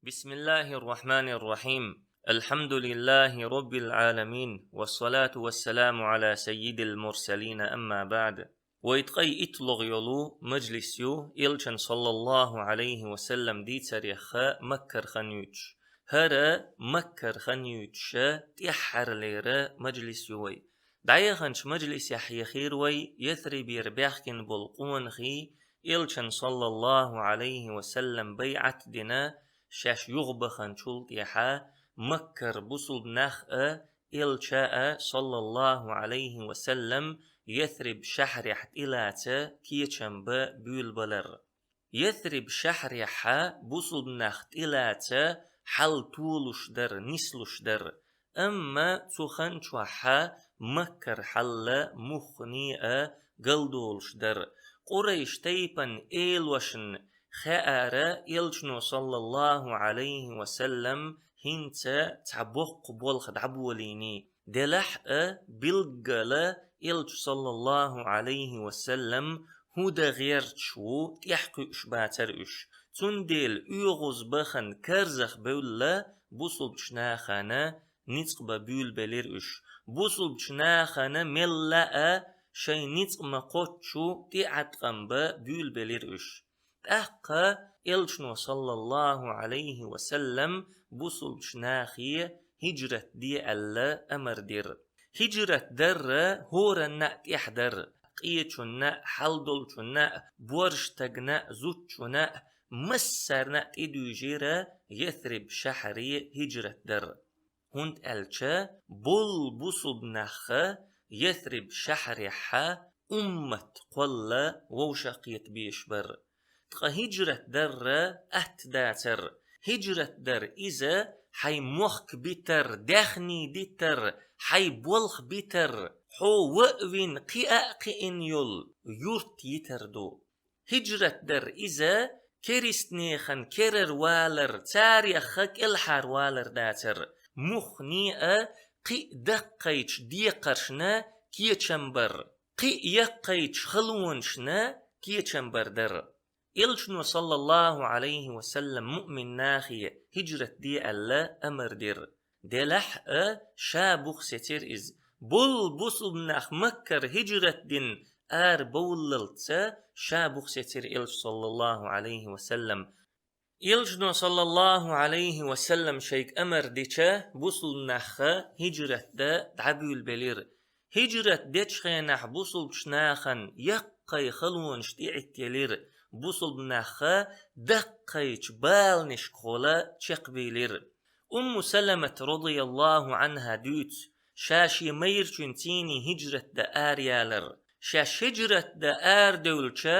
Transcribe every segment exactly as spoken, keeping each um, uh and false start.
بسم الله الرحمن الرحيم. الحمد لله رب العالمين، والصلاة والسلام على سيد المرسلين، أما بعد. Вай ткъай итлагӀа йолу мажлис ю, Элчан, саллаллаху Ӏалайхи ва саллам, дийцарех Маккара хан юьйцуш. ХӀара Маккара хан юьйцуш тӀаьххьара лерина мажлис ю вай. ДӀаяханчу мажлисехь яхийра вай Ясрибера баьхкина болу къонахий, Элчан, саллаллаху Ӏалайхи ва саллам, байӀат дина, шаьш юхабаханчул тӀаьхьа Маккара бусулба нах а, Элча а, саллаллаху Ӏалайхи ва саллам, Ясриб шаьхьарехь тӀелаца кечам бан буьйлабалар. Ясриб шаьхьарехь бусулба нах тӀелаца хьал толуш дара, нислуш дара. Амма цу хан чохь Маккара хьал муххале а галдолуш дара. Къурайш тайпана элошна хаьара Элчано, саллаллаху Ӏалайхи ва саллам, хӀинца цхьа боккха болх дӀаболийний. Делахь а, билггала Элча, саллаллаху Ӏалайхи ва саллам, хӀун дан гӀерташ ву, тӀаьхьакхуьуш бацара уьш. Цундела оьгӀаз бахана карзах бевлла, бусулбачу нахана ницкъ бан буьйлабелира уьш. Бусулбачу нахана мелла а шайн ницкъ ма-кхоччу тӀеӀаткъам бан буьйлабелира уьш. ТӀаккха Элчано, саллаллаху Ӏалайхи ва саллам, бусулбачу нахе хӀижрат де аьлла амар дира. ХӀижрат дар хӀоранна а тӀехь дара, къечунна а, хьалдолчунна а, боьрша стагана а, зудчунна а, массарна а тӀедуьйжира Ясриб шаьхьаре хӀижрат дар. ХӀунда аьлча болу бусулба нах Ясриб шаьхьарехь уммат кхолла вовшахкхета безаш бара. Ткъа хӀижрат дар атта дацара. ХӀижрат дар иза хьайн мохк битар, даьхни дитар, хьайн болх битар, хьо ван а вина, кхиа а кхиъна йолу юрт йитар ду. ХӀижрат дар иза керистанехан керара валар, царехха кӀелхьара валар дацара. Муххале а кхин а даккхийчу декхаршна кечам бар, кхин а яккхийчу халонашна кечам бар дара. Элчано, саллаллаху Ӏалайхи ва саллам, муъмин нахе хӀижрат де аьлла амар дира. Делахь а, ша буха сецира иза. Болу бусулба нах Маккара хӀижрат дина арабовллалца ша буха сецира Элча, саллаллаху Ӏалайхи ва саллам. Элчано, саллаллаху Ӏалайхи ва саллам, шайга амар дича, бусулба нах хӀижрат дан дӀабуьйлабелира. ХӀижрат дечу хенахь бусулбачу нахана яккхий халонаш тӀеӀиттаелира, бусулба нах даккхийчу баланашкахула чекхбийлира. Умму Саламат, радияллаху Ӏанха, дуьйцу, ша шен майрачуьнций хӀижрат дан араялар. Шаьш хӀижрат дан арадевлча,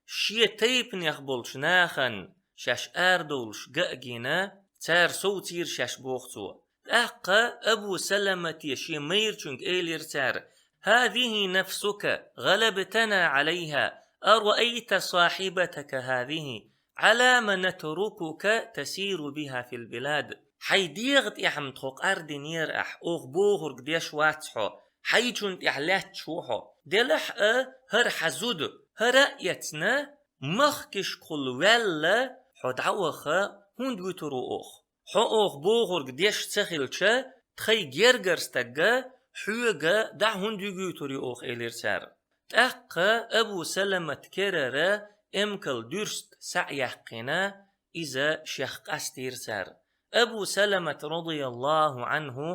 шен тайпанех болчу нахана шаьш арадовлуш ган а гина, цара совцийра шаьш, боху цо. ТӀаккха Абу Саламате шен майрачуьнга элира цара: «هذه نفسك غلبتنا عليها، أرأيت صاحبتك هذه، علام نتركك تسير بها في البلاد». Хьайн дегӀан тӀехь-м тхо къардинера ахь, оха бохург деш вац хьо, хьайчунна тӀехь лаьтташ ву хьо. Делахь а, хӀара хьан зуда, хӀара а эцна, махкашкахула ваьлла, хьо дӀаваха хӀунда вуьтур ву оха? Хьо оха бохург деш ца хилча, тхайн гергара стаг хьоьга дӀа хӀунда вуьгуьйтур ю оха? — элира цара. ТӀаккха Абу Саламат керара эмкал дуьрста схьа а яьккхина, иза шех къастийра цара. Абу Саламат, радияллаху Ӏанху,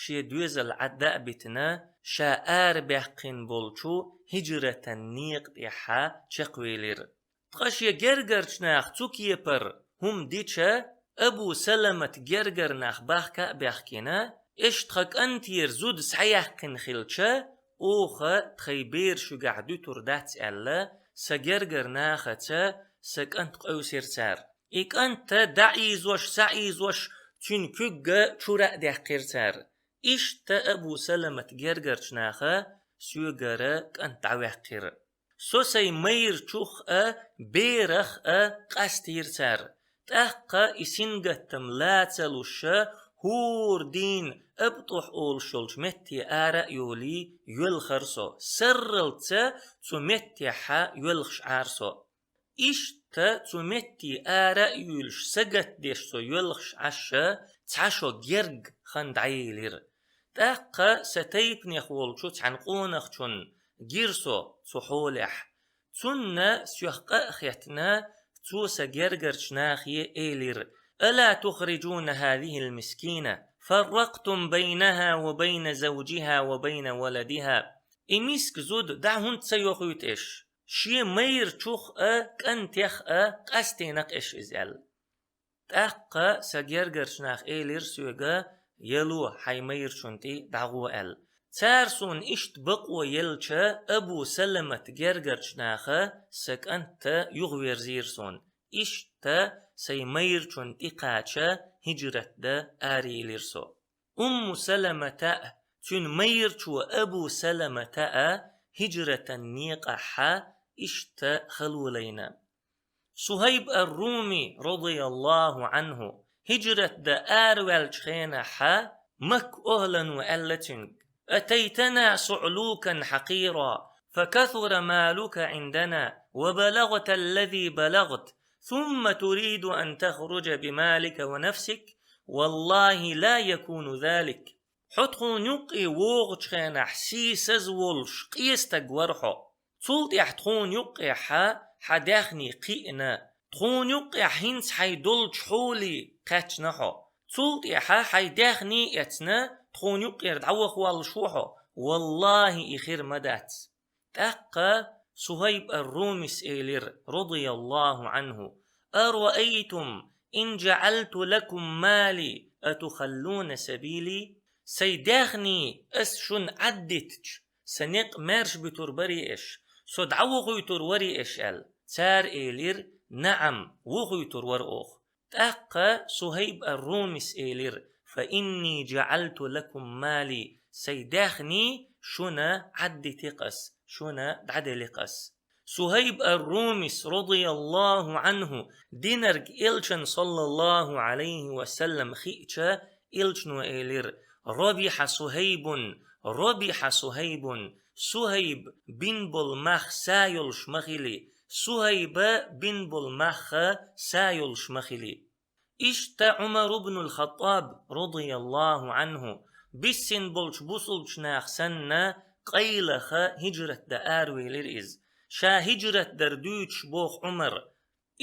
шен доьзал Ӏад а битина, ша арабаьккхина болчу хӀижратан некъа тӀехь чекхвелира. Ткъа шен гергарчу наха цу кепара хӀума дича, Абу Саламат гергара нах бахка а баьхкина, иштта тхан кӀантера зуда схьаяьккхина хилча, оха тхайн бер шуьгахь дуьтур дац аьлла, сан гергара нахаца сан кӀант къевсира цара. И кӀант дӀаийзош, схьаийзош, цуьнан куьг чура а даьккхира цара. Иштта Абу Саламат гергарчу наха соьгара кӀант дӀаваьккхира. Со сайн майрачух а, берах а къастийра цара. ТӀаккха и сингаттам ла ца луш, хӀора дийна АбтӀухӀ олуш йолчу метте ара а йолий, йоьлхара со. Сарралца цу меттехь йоьлхуш Ӏара со. Иштта цу метте ара а юьйлуш, сагатдеш со йоьлхуш Ӏаш, цхьа шо герга хан дӀаелира. ТӀаккха сан тайпанех волчу цхьана къонахчунна гира со цу хьолехь. Цунна соьх къа а хеттина, цо сан гергарчу нахе элира: «ألا تخرجون هذه المسكينة؟ فرقتم بينها وبين زوجها وبين ولدها». И миска зуда дӀа хӀунда ца йохуьйту аша? Шен майрачух а, кӀантех а къастийна-кх аша иза, аьлла. ТӀаккха сан гергарчу наха элира соьга: «Яло, хьайн майрачунна тӀе дӀагӀо», — аьлла. Цара суна иштта бакъо елча, Абу Саламат гергарчу наха сан кӀант юхаверзийра суна. Иштта сайн майрачунна тӀе кхача хӀижрат дан араелира со. Умму Саламата а, цуьнан майрачо Абу Саламата а хӀижратан некъахь иштта хало лайна. Сугьайб ар-Руми, радияллаху Ӏанху, хӀижрат дан араваьллачу хенахь Макка охӀлано аьлла цуьнга: «أتيتنا صعلوكا حقيرا، فكثر مالك عندنا، وبلغت الذي بلغت، ثم تريد أن تخرج بمالك ونفسك؟ والله لا يكون ذلك». Хьо тхуна юккъе вогӀучу хенахь сийсаз волуш, къен стаг вара хьо. Цул тӀаьхьа тхуна юккъехь хьан даьхний кхиъна. Тхуна юккъехь хӀинца хьайн долчу хьоле кхаьчна хьо. Цул тӀаьхьа хьайн даьхний а эцна, тхуна юккъера дӀавахаваллаш ву хьо. Валлахи, и хир ма дац. ТӀаккха Сугьайб ар-Румис элира, радияллаху Ӏанху: «أرأيتم إن جعلت لكم مالي أتخلون سبيلي؟» Сайн даьхний ас шуна Ӏаддитча, сан некъ маьрша буьтур барий аша, со дӀавохуьйтур варий аша, аьлла. Цара элира: «НаӀам, вохуьйтур вара оха». ТӀаккха Сугьайб ар-Румис элира: «فإني جعلت لكم مالي», сайн даьхний шуна Ӏаддити-кх ас, шуна дӀадели-кх ас. Сугьайб ар-Румис, радияллаху Ӏанху, динарг элчан, саллаллаху Ӏалайхи ва саллам, хиъча, элчано элира: «ربح صهيب، ربح صهيب», Сугьайб бин болу мах са йолуш ма хили, Сугьайба бин болу мах са йолуш ма хили. Иштта Ӏумар ибн ал-Хаттаб, радияллаху Ӏанху, биссина болчу бусулбачу наха санна, къайлаха хӀижрат дан аравелира иза. Ша хӀижрат дар дуьйцуш боху Ӏумар: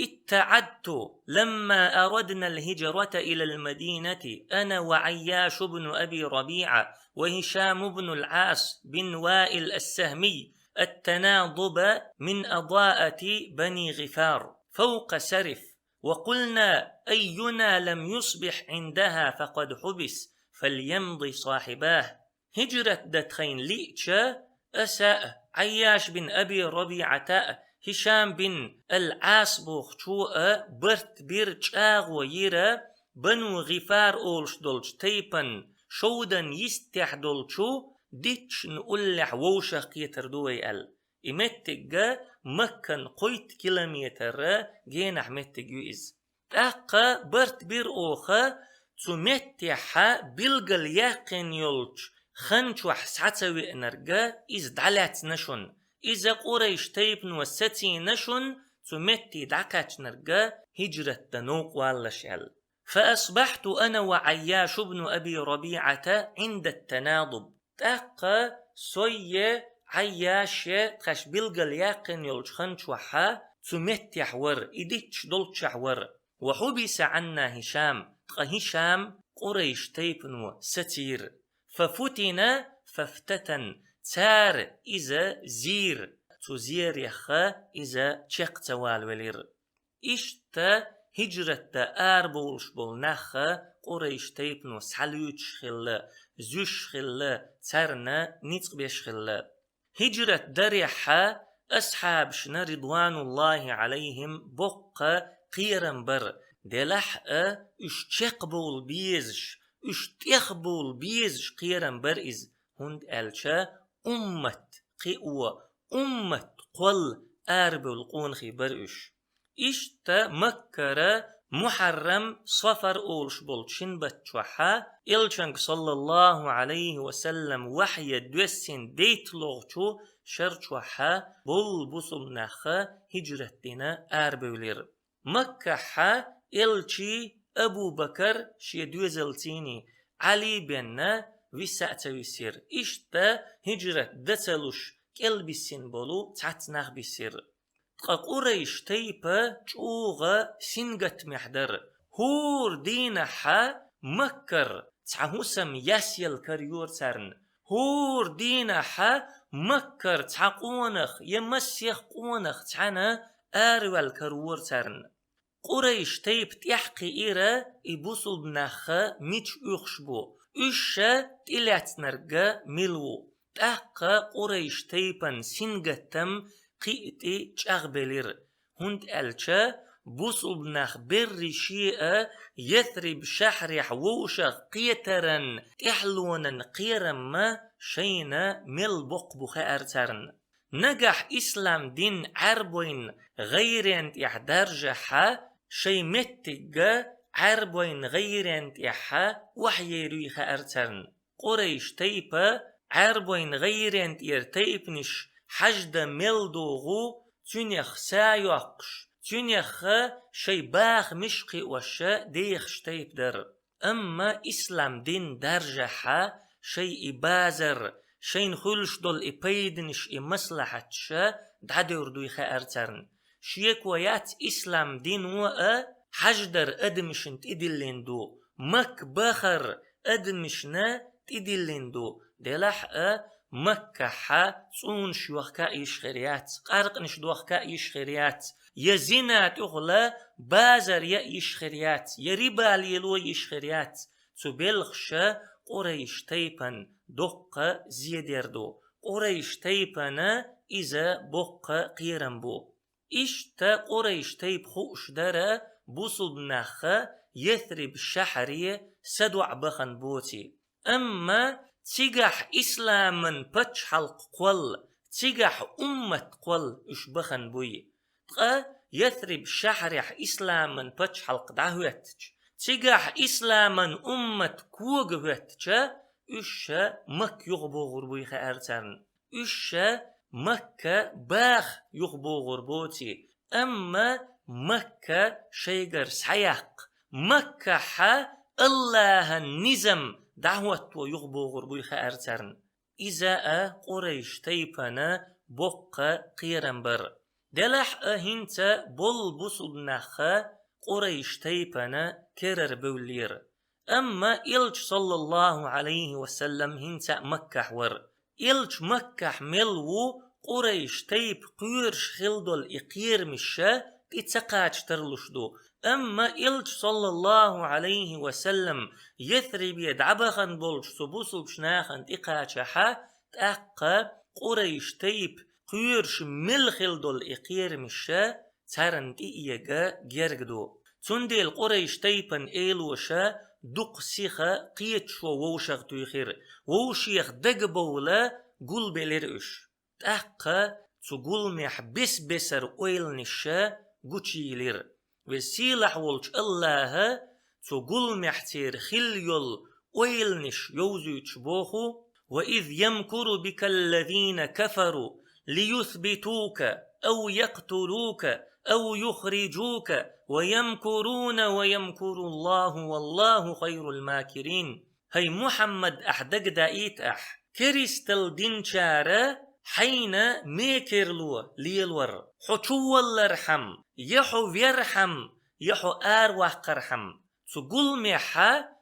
«اتعدت لما أردنا الهجرة إلى المدينة، أنا وعياش بن أبي ربيعة وهشام بن العاص بن وائل السهمي، التناضب من أضاءة بني غفار فوق سرف، وقلنا: أينا لم يصبح عندها فقد حبس، فليمض صاحباه». ХӀижрат дан тхайна лиъча, аса а, Ӏайяш бин Аби РабиӀата а, ХӀишам бин ал-Ӏас бохучо а барт бира, чӀагӀо йира Бану ГӀифар олуш долчу тайпан шовдан йистехь долчу дитташна уллехь вовшах кхетар ду вай аьлла. И меттигга Маккан кхойтта километр генахь меттиг ю иза. ТӀаккха барт бира оха, цу меттехьа билгал яьккхина йолчу хан чохь схьа ца веанарга, иза дӀалаьцна шуна. Иза Къурайш тайпано сацийна шуна, цу метте дӀакхаьчнарга хӀижрат дан новкъа валлаш аьлла. فأصبحت أنا وعياش بن أبي ربيعة عند التناضب. ТӀаккха сойе, Ӏайяше тхаьш билгал яьккхина йолчу хан чохьа цу меттехь вара, и дитташ долччехь вара. وحبس عنا هشام, ткъа ХӀишам Къурайш тайпано сацийра. ففتن فافتتن, цара иза зийра, цу зереха иза чекх ца валавелира. Иштта хӀижрат дан арабовлуш болу нахха Къурайш тайпано схьалуьйчуш хилла, зуьйш хилла, царна ницкъ беш хилла. ХӀижрат дарехьа асхьабашна, ридвануллахи Ӏалайхим, боккха кхерам бара, делахь а уьш чекхбовла безаш, уьш тӀехбовла безаш кхерам бара иза, хӀунда аьлча уммат кхио, уммат кхолла арабевлла къонахий бара уьш. Иштта Маккара Мухьаррам, Сафар олуш болчу шин баттахь, Элчанга, саллаллаху Ӏалайхи ва саллам, вахье доьссина дейтталгӀачу шар чохь болу бусулба нах хӀижрат дина арабевлира. Маккахь Элчий, Абу Бакар шен доьзалций, Ӏали бен виса а ца висира. Иштта хӀижрат дан ца луш кӀелбиссина болу цхьацца нах бисира. Ткъа Къурайш тайпа чӀогӀа сингаттамехь дара. ХӀора дийнахь Маккара цхьа хӀусам ясъяла карайора царна. ХӀора дийнахь Маккара цхьа къонах я массех къонах цхьаьна араваьлла каравора царна. Къурайш тайпа тӀаьхьакхиира и бусулба нах мича оьхуш бу, уьш тӀелаьцнарг мила ву. ТӀаккха Къурайш тайпан сингаттам кхин а тӀе чӀагӀбелира, хӀунда аьлча бусулба нах берриш а Ясриб шахьрехь вовшах кхетаран тӀаьхьалонан кхерам шайна мел боккха бу хаьара царна. Нагахь ислам дин Ӏаьрбойн гӀайрен тӀехь даржахь, шайн меттигга Ӏаьрбойн гӀайрен тӀехь охьаер юй хаьара царна. Къурайш тайпа Ӏаьрбойн гӀайрен тӀера тайпанаш хьажда мел догӀу, цуьнех са йоккхуш, цуьнеха шайн бахамаш кхиош дехаш тайпа дара. Амма ислам дин даржахь, шайн и базар, шайна хуьлуш долу и пайданаш, и маслахьаташ дӀадевр дуй хаьара царна. Шеко яц, ислам дино а хьаждар адамашна тӀедиллина ду, Макка бахар адамашна тӀедиллина ду, делахь а Маккахь цӀунаш йохка а йиш хир яц, къаркъанаш дохка а йиш хир яц, я зина тӀехула базар я йиш хир яц, я риба лело йиш хир яц. Цу белхаша Къурайш тайпан доккха зедер ду. Къурайш тайпана иза боккха кхерам бу. Иштта Къурайш тайпа хууш дара бусулба нах Ясриб шахьаре садоӀа бахана боций. Амма цигахь исламан пачхьалкх кхолла, цигахь уммат кхолла уьш бахана буй. Ткъа Ясриб шахьарехь исламан пачхьалкх дӀахӀоьттича, цигахь исламан уммат кога хӀоьттича, уьш ша Макка юхабогӀур буй хаьара царна. Уьш ша Макка баха юхабогӀур боций, амма Макка шайгара схьаяккха, Маккахь Аллахьан низам дӀахӀотто юхабогӀур буй хаьара царна. Иза а Къурайш тайпана боккха кхерам бара. Делахь а хӀинца болу бусулба нах Къурайш тайпана керара бевллера. Амма Элча, саллаллаху Ӏалайхи ва саллам, хӀинца а Маккахь вара. Элча Маккахь мел ву, Къурайш тайпа кхоьруш хила долу и кхерамаш ша тӀе ца кхача тарлуш ду. Амма Элча, саллаллаху Ӏалайхи ва саллам, Ясрибе дӀабахана болчу цу бусулбачу нахана тӀекхачахь, тӀаккха Къурайш тайпа кхоьруш мел хила долу и кхерамаш ша царна тӀеэга герга ду. Цундела Къурайш тайпан элоша дукха сиха кхеташо вовшах туьйхира, вовшех дагабовла гулбелира уьш. ТӀаккха цу гуламехь бес-бесара ойланаш ша гучуйийлира. Веза сийлахь волчу Аллаха цу гуламехь церан хилла йолу ойланаш йовзуьйтуш боху: «وإذ يمكر بك الذين كفروا ليثبتوك أو يقتلوك أو يخرجوك ويمكرون ويمكر الله والله خير الماكرين». ХӀай Мухьаммад, ахь дагадаийта ахь, керистал динчара хьайна мекерло лелор, хьо чуваллархьама, я хьо верхьама, я хьо араваккхархьама. Цу гуламехь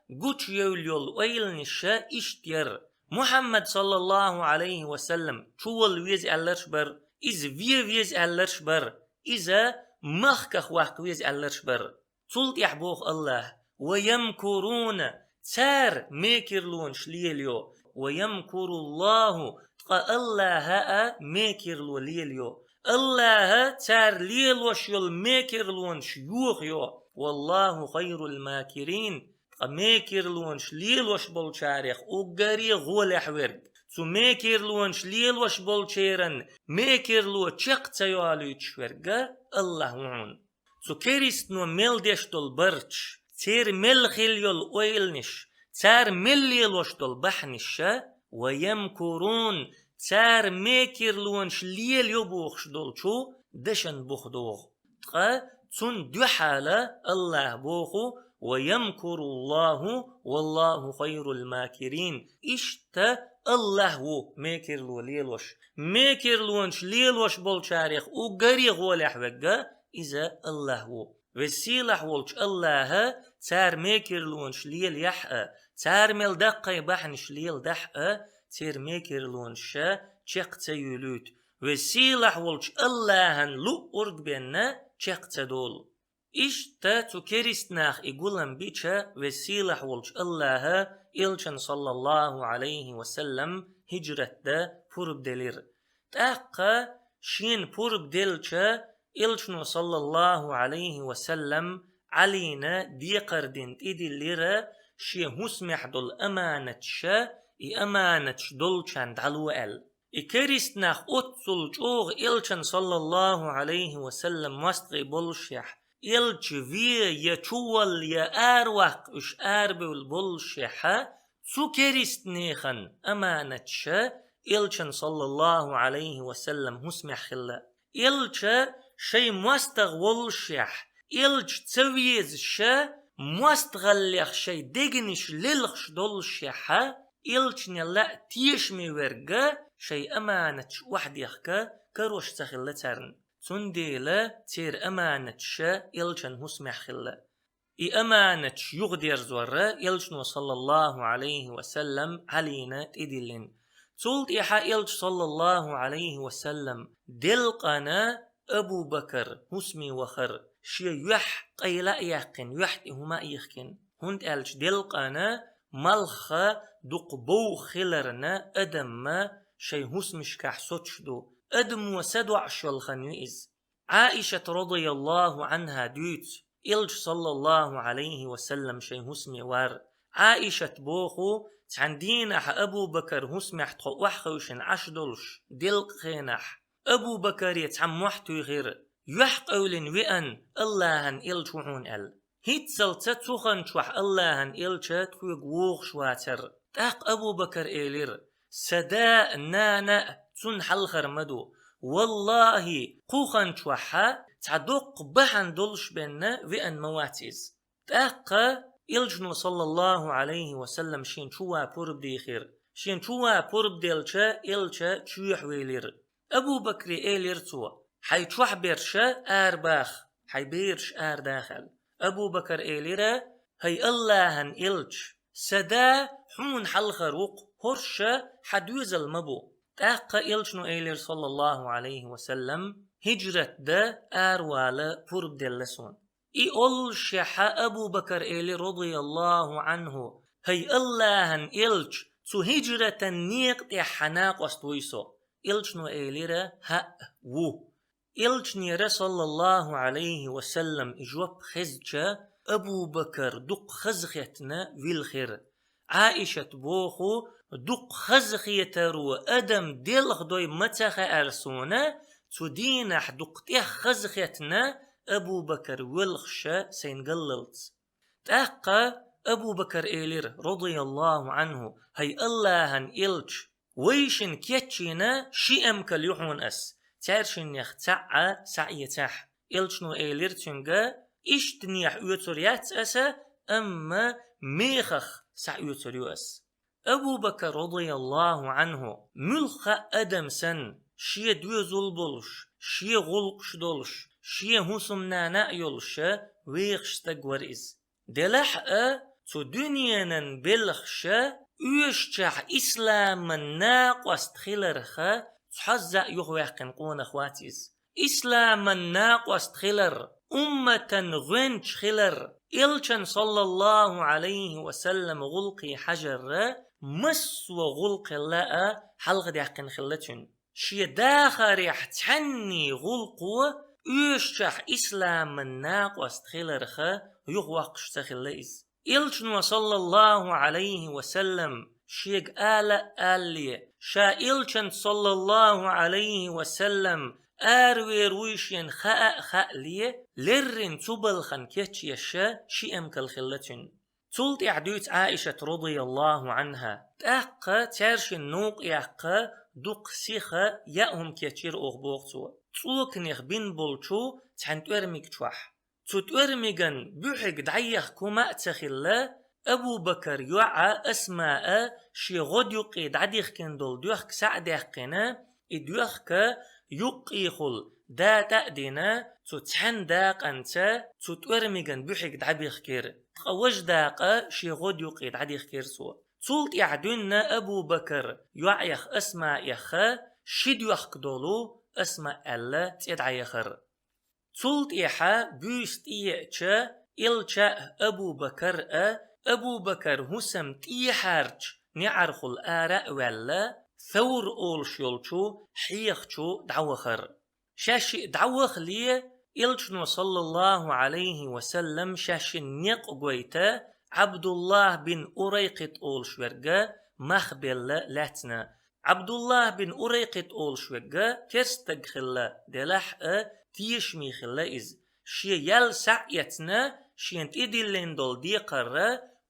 гучуевлла йолу ойланаш ша иштта яра. Мухьаммад, саллаллаху Ӏалайхи ва саллам, чувала веза аьлларш бара, иза вен веза аьлларш бара, иза махках ваккха веза аьлларш бара. Цул тӀаьхьа боху Аллаха: «Ва ямкуруна», цара мекерлонаш лелайо, «ва ямкуруллаху», ткъа Аллаха а мекерло лелайо. Аллаха цара лелош йолу мекерлонаш йохайо. «Валлаху хайрул макирин», ткъа мекерлонаш лелош болчарех уггаре гӀолехь верг, цу мекерлонаш лелош болчеран мекерло чекх ца йолуьйтуш верг Аллах ву хьуна. цу керистано мел деш долу барташ, церан мел хила йолу ойланаш, цара мел лелош долу бахьанаш, ва ямкурун, цара мекарлонаш лелайо бохуш долчу дашна бух догӀу. Ткъа цунна дуьхьала АллахӀа боху: «Ва ямкуруллаху, валлаху хайрул макирин». Иштта АллахӀ ву мекарло лелош. Мекарлонаш лелош болчарех уггаре гӀолехь верг иза АллахӀ ву. Веза-сийлахь волчу АллахӀа цара мекарлонаш лелаяхь а, цара мел даккхий бахьанаш леладахь а, церан мекарлонаш чекх ца юьлуьйту. Веза-сийлахь волчу АллахӀан луъург бен чекх ца долу. Иштта цу керист наха и гулам бича, Веза-сийлахь волчу АллахӀа Элчан, саллаллаху Ӏалайхи ва саллам, хӀижрат дан пурба делира. ТӀаккха шена пурба делча, Элчано, саллаллаху Ӏалайхи ва саллам, Ӏалина декхар дина тӀедиллира шен хӀусамехь долу аманаташ, и аманаташ долчарна дӀало аьлла. И керист нах оццул чӀогӀа Элчан, саллаллаху Ӏалайхи ва саллам, мостагӀий боллушехь, Элча ве я чувалла, я араваккха уьш арабевлла боллушехь, цу керист нехан аманаташ Элчан, саллаллаху Ӏалайхи ва саллам, хӀусамехь хилла. Элча шайн мостагӀа воллушехь, Элча ца везаш, мостагӀаллех шайн дегнаш лелхаш доллушехь, Элчанел лаьа тешаме верг шайн аманаташ охьадехка карош ца хилла царна. Цундела церан аманаташ Элчан хӀусамехь хилла. И аманаташ юхадерзор Элчано, саллаллаху Ӏалайхи ва саллам, Ӏалина тӀедиллина. Цул тӀаьхьа Элча, саллаллаху Ӏалайхи ва саллам, делкъана Абу-Бакар хӀусаме вахара, шен юьхь къайла а яьккхина, юьхь тӀе хӀума а йихкина. ХӀунда аьлча делкъана малхха дукха бовха хиларна адамма шайн хӀусамашкахь соцуш ду. Адамо са доӀуш йолу хан ю иза. Ӏаишат, радияллаху Ӏанха, дуьйцу, Элча, саллаллаху Ӏалайхи ва саллам, шайн хӀусаме вар. Ӏаишат боху: цхьана дийнахь Абу-Бакар хӀусамехь тхо охьахевшина Ӏаш долуш, делкъа хенахь, Абу-Бакаре цхьа мохь туьйхира: «Юьхь къевлина веана, АллахӀан Элча ву хьуна», — аьлла. ХӀинццалц цу хан чохь АллахӀан Элча тхоьга вогӀуш вацара. ТӀаккха Абу-Бакар элира: «Сан да а, нана а цунна хьалхара ма ду. ВаллахӀи, кху хан чохь цхьа доккха бахьана долуш бен веана ма вац иза». ТӀаккха Элчано, саллаллаху Ӏалайхи ва саллам, шен чу ван пурба дийхира. Шен чу ван пурба делча, Элча чоьхьа велира. Абу-Бакре элира цо: «Хьайн чохь берш арабаха, хьайн бераш арадаха», — аьлла. Абу-Бакар элира: «ХӀай АллахӀан Элча, сан да хьуна хьалхара ву-кх, хӀорш хьан доьзал ма бу». ТӀаккха Элчано элира, саллаллаху Ӏалайхи ва саллам: «ХӀижрат дан аравала пурба делла суна». И оллушехь Абу-Бакар элира, радияллаху Ӏанху: «ХӀай АллахӀан Элча, цу хӀижратан некъа тӀехь хьан накъост вуй со?» Элчано элира: «ХӀаъ, ву». Элчанера, саллаллаху Ӏалайхи ва саллам, и жоп хезча, Абу-Бакар дукха хазахетна вилхира. Ӏаишат боху: «Дукха хазахетаро адам делхадой ма ца хаьара суна, цу дийнахь дукха тӀех хазахетна Абу-Бакар воьлхуш сайна галлалц». ТӀаккха Абу-Бакар элира, радияллаху Ӏанху: «ХӀай АллахӀан Элча, вайшинна кечйина ши эмкал ю хьуна ас, цаьршиннех цхьаъ схьаэцахьа». Элчано элира цуьнга: «Иштта нехан оьцур яц аса, амма мехах схьаоьцур ю ас». Абу-Бакар, радияллаху Ӏанху, муьлхха а адам санна, шен доьзал болуш, шен гӀуллакхаш долуш, шен хӀусамнана а йолуш, вехаш стаг вара иза. Делахь а, цу дуьненан белхаша оьшучохь исламан накъост хиларх цхьазза а юхаваьккхина къонах вац иза. Исламан накъост хилар, умматан гӀоьнча хилар, Элчан, саллаллаху Ӏалайхи ва саллам, гӀуллакхе хьажар массо а гӀуллакхел а хьалхадаьккхина хилла цуьнан. Шен дахарехь цхьанний гӀуллакхо оьшучохь исламан накъост хиларх юхавоккхуш ца хилла иза. Элчано, саллаллаху Ӏалайхи ва саллам, шега ала а алале, ша Элчанца, саллаллаху Ӏалайхи ва саллам, аравер вуй шена хаа а хаале, леррина цу балхана кечъеш ши эмкал хилла цуьнан. Цул тӀаьхьа дуьйцу Ӏаишат, радияллаху Ӏанха: «ТӀаккха цаьршинна новкъа яккха дукха сиха яа хӀума кечйира оха», — боху цо, «цӀоканех бина болчу цхьана тӀоьрмиг чохь. Цу тӀоьрмиган буьхьиг дӀаехка хӀума а ца хилла, Абу-Бакар йоӀа Асмаа шен гӀода юккъе дӀадихкина долу доьхка схьа а даьккхина, и доьхка юккъехула датӀа а дина, цу цхьана дакъанца цу тӀоьрмиган буьхьиг дӀабихкира. Ткъа важа дакъа шен гӀода юккъе дӀадихкира цо. Цул тӀаьхьа дуьйна Абу-Бакар йоӀех Асмаех ши доьхка долу Асмаа аьлла цӀе дӀаяхара». Цул тӀаьхьа буьйса тӀееача, Элча а, Абу-Бакар а, Абу-Бакар хӀусам тӀехьарчу неӀархула ара а ваьлла, Савр олуш йолчу хьеха чу дӀавахара. Шаьш шиъ дӀавахале, Элчано, саллаллаху Ӏалайхи ва саллам, шаьш шина некъ а гойта, Ӏабдуллах бин Урайкъит олуш верг мах белла лаьцна. Ӏабдуллах бин Урайкъит олуш верг керста стаг хилла, делахь а тешаме хилла иза. Шен ял схьа а эцна, шена тӀедиллина долу декхар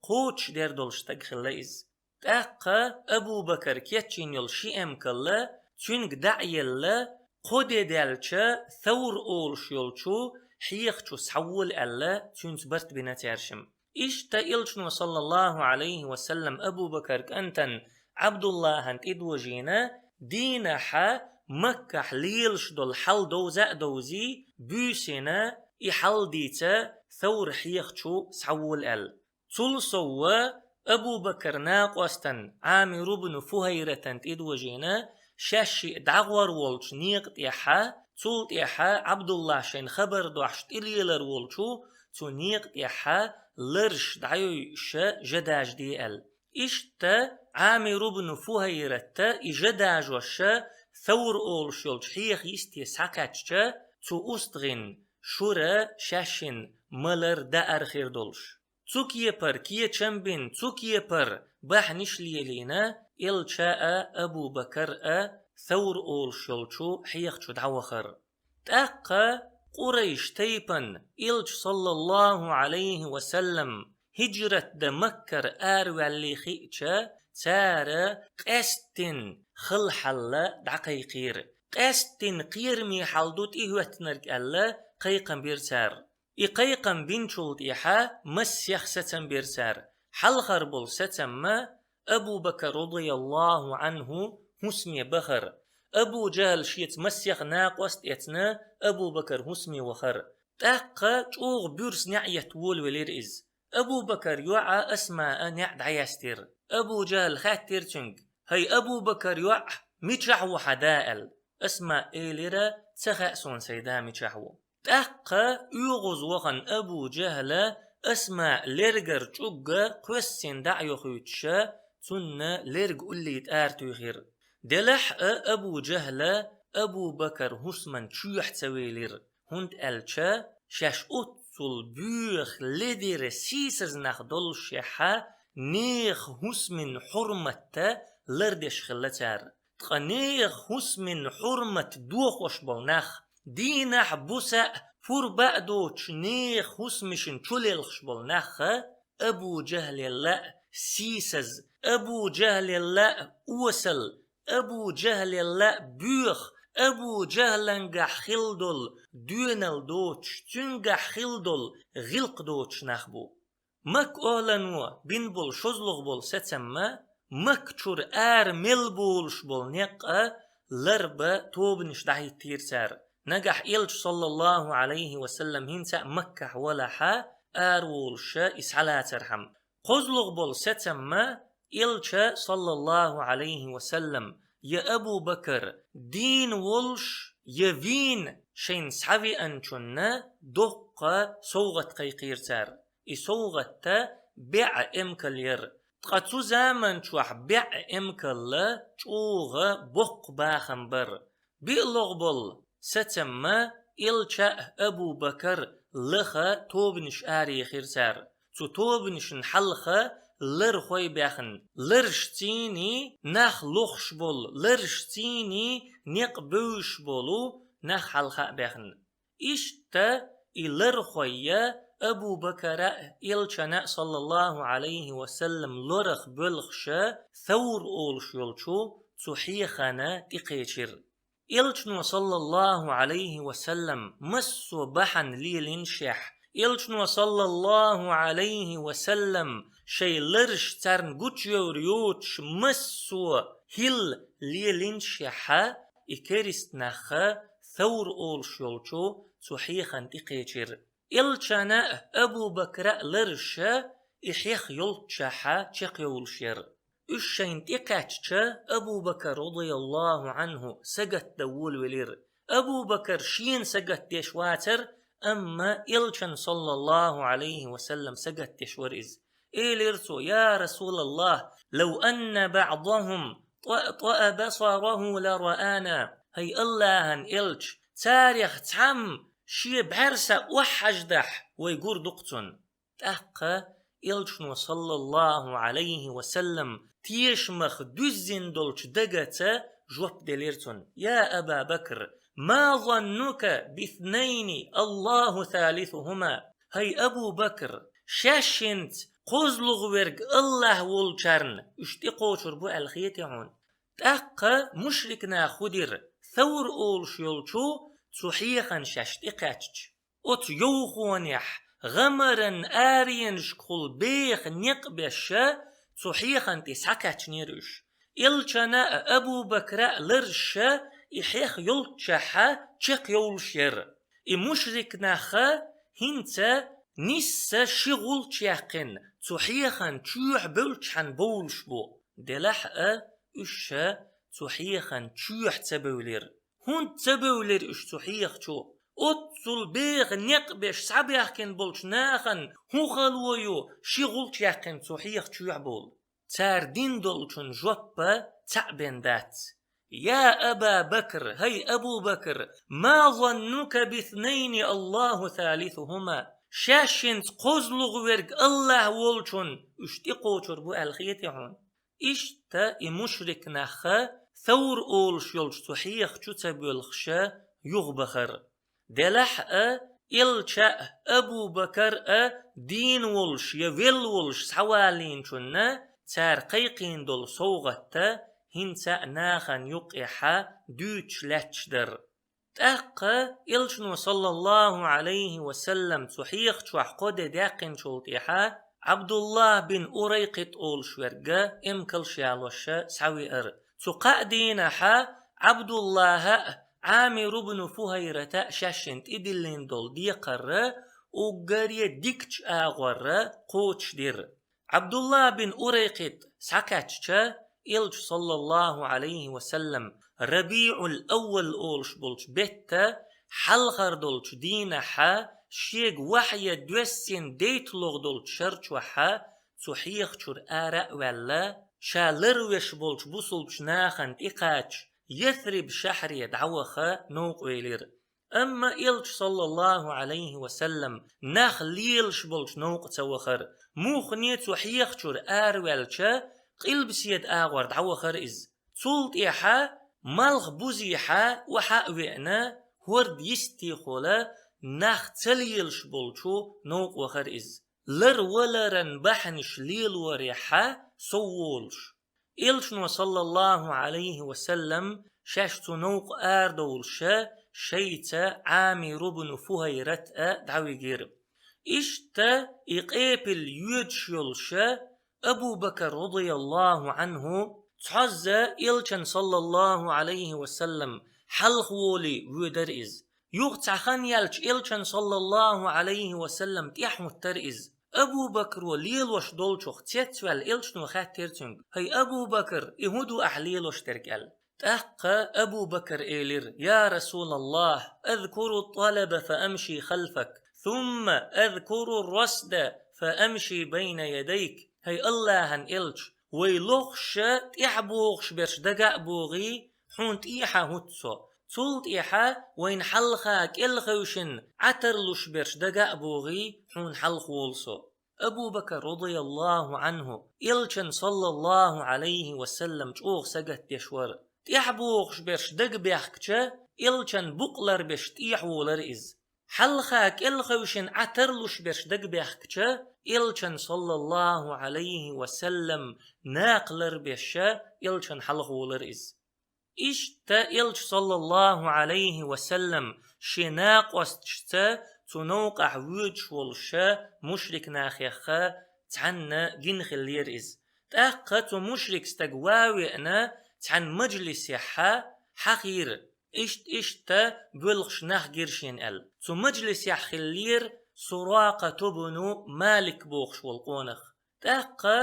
кхочушдер долуш стаг хилла иза. ТӀаккха Абу-Бакар кечйина йолу ши эмкал цуьнга дӀа а елла, кхо де даьлча, Савр олуш йолчу хьеха чу схьавола аьлла, цуьнца барт бина цаьршимма. Иштта Элчано, саллаллаху Ӏалайхи ва саллам, Абу-Бакар кӀантана Ӏабдуллахьан тӀедожийна, дийнахьа Маккахь лелаш долу хьал довза а довзий, буьйсина и хьал дийца Савр хьеха чу схьавола аьлла. Цул совгӀа Абу-Бакар накъостан Ӏамир ибн Фухайратан тӀедожийна, шаьш шиъ дӀагӀор волчу некъа тӀехьа, цул тӀаьхьа Ӏабдуллахь шайна хабар дохьуш тӀелелар волчу цу некъа тӀехьа ларш дӀайойуша жа дажаде аьлла. Иштта Ӏамир ибн Фухайратта и жа дажоша Савр олуш йолчу хьеха йисте схьакхаьчча, цу устагӀин шура шаьш шина малар даар хир долуш. Цу кепара кечам бина, цу кепара бахьанаш лелийна, Элча а, Абу-Бакар а Савр олуш йолчу хьеха чу дӀавахара. ТӀаккха Къурайш тайпана Элча, саллаллаху Ӏалайхи ва саллам, хӀиджрат дан Маккара араваьллий хиъча, цара къаьсттина хала хьал дӀакхайкхийра. Къаьсттина кхераме хьал ду тӀехӀоьттинарг аьлла, кхайкхам бира цара. И кхайкхам бинчул тӀаьхьа массех сацам бира цара. Хьалхара болу сацамма Абу-Бакар, радияллаху Ӏанху, хӀусаме бахара. Абу-Жахьл шеца массех накъост эцна, Абу-Бакар хӀусаме вахара. ТӀаккха чӀогӀа буьрса неӀ етта волавелира иза. Абу-Бакар йоӀа Асмаа неӀ дӀаяьстира. Абу-Жахьла хаьттира цуьнга: «ХӀай Абу-Бакар йоӀ, мичахь ву хьан да?» — аьлла. Асмаа элира: «Ца хаьа суна сайн да мичахь ву». ТӀаккха оьгӀаз вахана Абу-Жахьла Асмаа лергара чӀугга кхоьссина дӀа а йохуьйтуша, цунна лерга уллий тӀара туьйхира. Делахь а Абу-Жахьла Абу-Бакар хӀусаман чоьхьа ца велира, хӀунда аьлча шаьш оццул боьха ледара сийсаз нах доллушехьа, нехан хӀусаман хьурматта лардеш хилла цара. Ткъа нехан хӀусаман хьурмат дохош болу нах, дийнахь-буса а пурба а доцуш, нехан хӀусамашна чулелхаш болу нах а Абу-Жахьлелла а сийсаз, Абу-Жахьлелла а осал, Абу-Жахьлелла а боьха, Абу-Жахьлангахь хилла долу доьналла доцуш, цуьнгахь хилла долу гӀиллакх доцуш нах бу. Макка охӀлано бина болу шозлагӀа болу сацамма Макка чуьра ара мел болуш болу некъ а ларба тобанаш дӀахӀиттийра цара. Нагахь Элча, саллаллаху Ӏалайхи ва саллам, хӀинца а Маккахь валахьа, ара волуша и схьалацархьама. КхозлагӀа болу сацамма Элча, саллаллаху Ӏалайхи ва саллам, я Абу-Бакар дийна волуш, я вийна шайна схьавеанчунна доккха совгӀат кхайкхийра цара. И совгӀатта бӀе эмкал яра. Ткъа цу заман чохь бӀе эмкалла чӀогӀа боккха бахам бара. БиълагӀа болу сацамма Элча а, Абу-Бакар а лаха тобанаш араяхира цара. Цу тобанашна хьалха лархой баьхна, ларшцийний нах лохуш болу, ларшцийний некъ бевзаш болу нах хьалха а баьхна. Иштта и лархой а, Абу Бакара а, Элчана а, саллаллаху Ӏалайхи ва саллам, лорах боьлхуш а Савр олуш йолчу цу хьехана тӀекхечира. Элчано, саллаллаху Ӏалайхи ва саллам, массо а бахьана лелийначул тӀехьа, Элчано, саллаллаху Ӏалайхи ва саллам, шайн лараш царна гучуйовр йоцуш массо а хӀилла лелийначул тӀехьа, и керста нах а Савр олуш йолчу цу хьехана тӀекхечира. Элчана а, Абу Бакара а лараш а и хьех йолччохь чекхйовлуш яра. Уьш шайна тӀекхаьчча, Абу Бакар, радияллаху Ӏанху, сагатдан волавелира. Абу Бакар шена сагатдеш вацара, амма Элчана, саллаллаху Ӏалайхи ва саллам, сагатдеш вара иза. Элира цо: «Я Расулаллах, лав анна баӀдахум тӀаътӀаъа басараху лараана». ХӀай Аллахьан Элча, царех цхьамма шен бӀаьрса охьахьаждахь, вай гур ду-кх цунна. ТӀаккха Элчано, саллаллаху Ӏалайхи ва саллам, тешамах дуьззина долчу дагаца жоп делира цунна: «Я Аба Бакр, ма заннука биснайни Аллаху салисухума?» ХӀай Абу Бакр, шаьшшинца кхозлагӀа верг Аллахь волчарна уьш тӀекхочур бу аьлла хетий хьуна? ТӀаккха мушрик наха хӀун дира, Савр олуш йолчу цу хьехана шаьш тӀекхаьчча? Оцу йовхонехь гӀамаран аренашкахула беха некъ беш а цу хьехана тӀе схьакхаьчнера уьш. Элчана а, Абу Бакара а лараш а и хьех йолччохь чекхйовлуш яра. И мушрик нах а хӀинца нисса ши гӀулч яьккхина цу хьехана чоьхьа бевлчхьана бовлуш бу. Делахь а уьш а цу хьехана чоьхьа ца бевлира. ХӀунда ца бевлира уьш цу хьеха чу? Оццул беха некъ беш схьабаьхкина болчу нахана хӀун хало ю ши гӀулч яьккхина цу хьеха чоьхьа бовла? Цара дина долчун жоп а цхьаъ бен дац. «Я Аба Бакр, хӀай Абу Бакр, ма заннука биснайни Аллаху салисухума?» Шаьшшинца кхозлагӀа верг Аллахь волчун уьш тӀекхочур бу аьлла хетий хьуна? Иштта и мушрик нах а Савр олуш йолчу цу хьеха чу ца боьлхуш а юхабахара. Делахь а Элча а, Абу Бакар а дийна волуш я велла волуш схьавалийначунна цара кхайкхийна долу совгӀат а хӀинца а нахана юккъехь дуьйцуш лаьтташ дара. ТӀаккха Элчано, саллаллаху Ӏалайхи ва саллам, цу хьеха чохь кхо де даьккхинчул тӀаьхьа Ӏабдуллах бин Урайкъит олуш верг а эмкалш ялош а схьавеара. Цу кхаа дийнахь Ӏабдуллаха а, Ӏамир ибн Фухайрата а шаьшшинна тӀедиллина долу декхар а уггаре дикачу агӀор а кхочушдира. Ӏабдуллах бин Урайкъит схьакхаьчча, Элча, саллаллаху Ӏалайхи ва саллам, РабиӀул-Аввал олуш болчу бетта хьалхара долчу дийнахь шега вахьйа доьссина дейтталгӀа долчу шар чохь цу хьеха чуьра ара а ваьлла, ша ларвеш болчу бусулбачу нахана тӀекхача, Ясриб шахьаре дӀаваха новкъа велира. Амма Элча, саллаллаху Ӏалайхи ва саллам, нах лелаш болчу новкъа ца вахара. Муххале цу хьеха чуьра араваьлча, къилбаседа агӀор дӀавахара иза. Цул тӀаьхьа малх бузийхьа охьа а веана, хӀорда йистехула нах ца лелаш болчу новкъа вахара иза, ларваларан бахьанаш лелорехьа сов волуш. Элчано, саллаллаху Ӏалайхи ва саллам, шаьш цу новкъа арадовлуша, шайца Ӏамир ибн Фухайрат а дӀавигира. Иштта и къепил йоьдуш йолуша, Абу Бакар, радияллаху Ӏанху, цхьозза Элчан, саллаллаху Ӏалайхи ва саллам, хьалха волий воьдара иза. Юха цхьа хан яьлча, Элчан, саллаллаху Ӏалайхи ва саллам, тӀаьхьа хӀуттара иза. Абу Бакро лелош долчух цецваьлла, Элчано хаьттира цуьнга: «ХӀай Абу Бакр, и хӀун ду ахь лелош дерг?» – аьлла. ТӀаккха Абу Бакр элира: «Я Расулаллах, азкуру ат-талаба фа амши халфак, сумма азкуру ар-расда фа амши байна ядайк». ХӀай Аллахьан Элча, вай лохуша тӀаьхьа богӀуш берш дага а богӀий, хьуна тӀехьа хӀутту со. Цул тӀехьа вайна хьалха кӀелхевшина Ӏа тарлуш берш дага а богӀий, хьуна хьалха волу со. Абу Бакр, радияллаху Ӏанху, Элчан, саллаллаху Ӏалайхи ва саллам, чӀогӀа сагатдеш вара. ТӀаьхьа богӀуш берш дага баьхкича, элчан букъ ларбеш тӀехьа волар из. Хьалха кӀелхевшина Ӏа тарлуш берш дагабаьхкача, элчан, саллаллаху Ӏалайхи ва саллам, накха ларбеш элчан хьалха волар из. Иштта элча, саллаллаху Ӏалайхи ва саллам, шен накъосташца цу новкъахь воьдуш волуш мушрик нахех цхьанна гина хиллера из. ТӀаккха цу мушрик стага ван а веана, цхьана мажлисехь хьахийра. Иштта-иштта боьлхуш нах гира шена аьлла. Цу мажлисехь хиллера Суракъату бну Малик бохуш волу къонах. ТӀаккха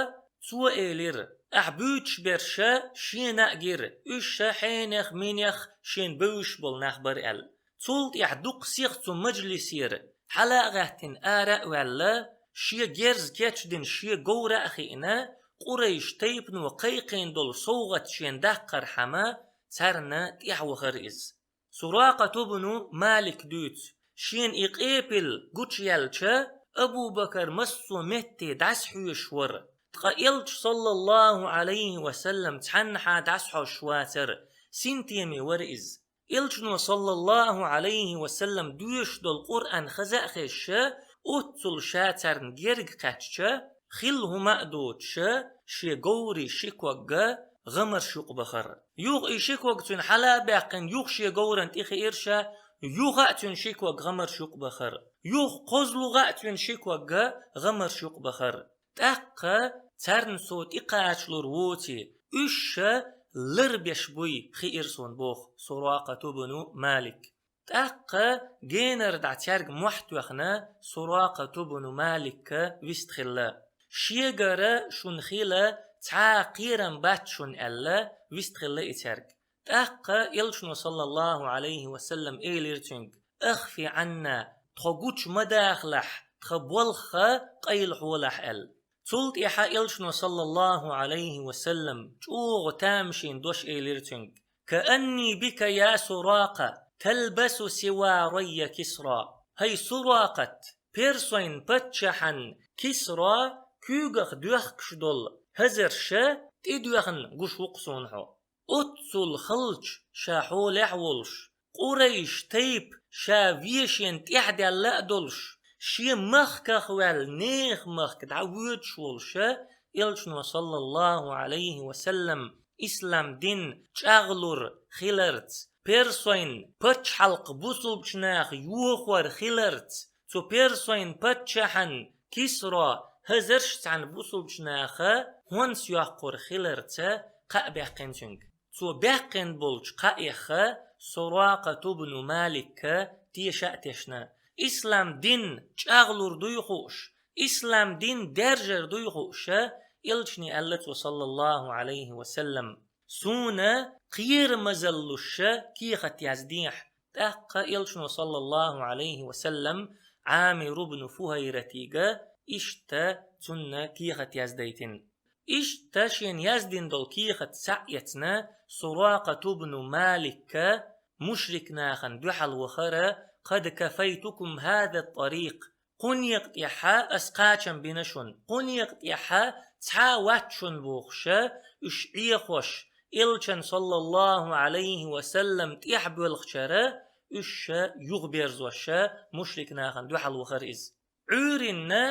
цо элира: «Ахь буьйцуш берш шена а гира, уьш хьенех-минех шена бевзаш болу нах бара», — аьлла. Цул тӀаьхьа дукха сиха цу мажлисера хьала а гӀаьттина, ара а ваьлла, шен герз кечдина шен говра а хиъна, Къурайш тайпано кхайкхийна долу совгӀат шена даккхархьама, царна тӀаьхьавахара иза. Суракъату бну Малик дуьйцу: шена и къепил гучуяьлча, Абу-Бакар массо а метте дӀасахьоьжуш вара. Ткъа элча, саллаллаху Ӏалайхи ва саллам, цхьаннахьа дӀасахьожуш вацара, синтеме вара иза. Элчано, саллаллаху Ӏалайхи ва саллам, доьшуш долу Къуръан хаза а хезаш, оццул ша царна герга кхаьчча, хилла хӀума а доцуш, шен говрийн ши ког гӀамарш юкъабахара. Юха и ши ког цуьнан хьала а баьккхина, юха шен говрана тӀе хиира ша, юха а цуьнан ши ког гӀамарш юкъабахара. Юха кхозлагӀа а цуьнан ши ког гӀамарш юкъабахара. ТӀаккха царна со тӀекхачалур воций, уьш ларбеш буй хиира суна, боху Суракъату бну Малик. ТӀаккха генара дӀа цаьрга мохь тоьхна, Суракъату бну Малик вистхилла. Шегара шуна хила цхьа а кхерам бац шуна аьлла, вистхилла и цаьрга. ТӀаккха элчано, саллаллаху Ӏалайхи ва саллам, элира цуьнга: «Ахфи Ӏанна, тхо гучу ма дахалахь, тхан болх къайлахьолахь», — аьлла. Цул тӀаьхьа элчано, саллаллаху Ӏалайхи ва саллам, чӀогӀа тамашийна дош элира цуьнга: «Каанни бика, я Суракъа, талбасу сиварайя Кисра». ХӀай Суракъат, персойн паччахьан Кисра куьйгах доьхкуш долу хӀазарш тӀедоьхна гуш ву-кх суна хьо. Оццул халча ша хьолехь а волуш, Къурайш тайпа ша вешина тӀаьхьадаьлла а долуш, шен махках ваьлла нехан махка дӀавоьдуш волуш, элчано, саллаллаху Ӏалайхи ва саллам, ислам дин чӀагӀлур хиларца, персойн пачхьалкх бусулбачу наха йохор хиларца, цу персойн паччахьан Кисра хӀазарш цхьана бусулбачу наха хӀонс йоккхур хиларца кхаъ баьккхина цуьнга. Цо баьккхина болчу кхаъех Суракъату бну Малик теша а тешна, ислам дин чӀагӀлур дуй хууш, ислам дин даьржар дуй хууш, элчане аьлла цо, саллаллаху Ӏалайхи ва саллам: «Суна кхерамазаллуш кехат яздехьа». ТӀаккха элчано, саллаллаху Ӏалайхи ва саллам, Ӏамир бну Фухайратига иштта цунна кехат яздайтина. Иштта шена яздина долу кехат схьа а эцна, Суракъату бну Малика мушрик нахана дуьхьал вахара: «Къад кафайтукум хӀаза ат-тарикъ». Кху некъа тӀехьа ас кхачам бина шуна. Кху некъа тӀехьа цхьа а вац шуна, бохуша, уьш Ӏехош, элчан, саллаллаху Ӏалайхи ва саллам, тӀехьабоьлхучара уьш юхаберзоша, мушрик нахана дуьхьал вахара иза. Ӏуьйринна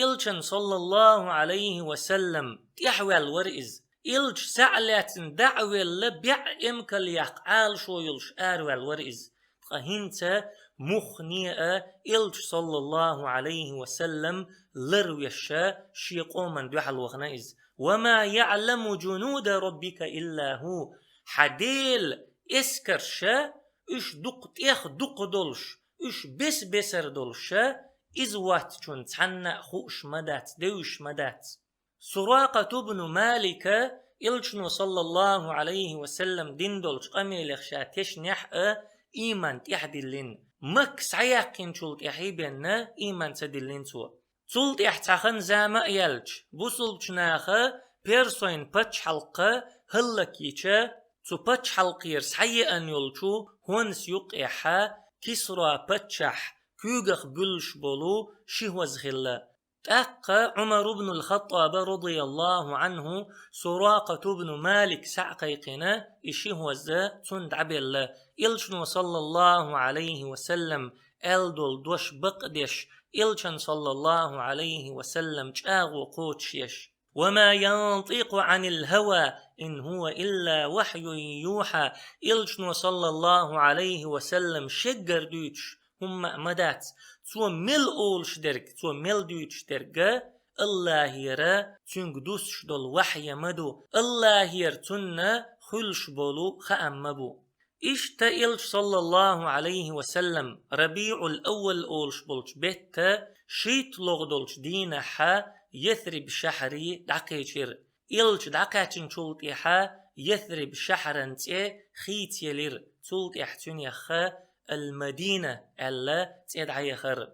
элчан, саллаллаху Ӏалайхи ва саллам, тӀехьаваьлла вара иза. Элча схьа а лаьцна дӀа а велла, бӀе эмкал яккха Ӏалашо йолуш араваьлла вара иза. Ткъа хӀинца муххане а элча, саллаллаху Ӏалайхи ва саллам, ларвеша шен къоман дуьхьал вахана иза. «Ва ма яӀламу жунуда раббика илла хӀу». Хьан Делан эскарша, уьш дукха тӀех дукха долуш, уьш бес-бесара долуша, иза воцчунна цхьанна а хууш ма дац, девзаш ма дац. Суракъату бну Малика элчано, саллаллаху Ӏалайхи ва саллам, дина долчу къамелех ша тешнехь а, ийман тӀаьхьадиллина. Макка схьаяьккхинчул тӀаьхьа бенна ийман ца диллина цо. Цул тӀаьхьа цхьа хан-зама а яьлча, бусулбачу наха персойн пачхьалкх хӀаллакйича, цу пачхьалкхера схьаеана йолчу хӀонса юккъехьа Кисра паччахь куьйгах буьллуш болу ши хӀоза хилла. ТӀаккха Ӏумар ибн аль-ХаттӀаба, радияллаху Ӏанху, Суракъат ибн Малик схьа а кхайкхина, и ши хӀоз цунна дӀабелла. Элчано, саллаллаху Ӏалайхи ва саллам, аьлла долу дош бакъдеш, Элчан, саллаллаху Ӏалайхи ва саллам, чӀагӀо кхочушъеш. «وما ينطق عن الهوى إن هو إلا وحي يوحى». Элчано, саллаллаху Ӏалайхи ва саллам, шеггара дуьйцуш хӀумма а ма дац. Цо мел олуш дерг, цо мел дуьйцуш дерг а АллахӀера цуьнга дуссуш долу вахья ма ду, АллахӀера цунна хуьлуш болу хаам ма бу. Иштта Элча, саллаллаху Ӏалайхи ва саллам, РабиӀул-Аввал олуш болчу бетта шийтталгӀа долчу дийнахьа Ясриб шахьаре дӀакхечира. Элча дӀакхаьчначул тӀаьхьа Ясриб шахьаран цӀе хийцаелира, цул тӀаьхьа цуьнеха Ал-Мадина аьлла цӀе дӀаяхара.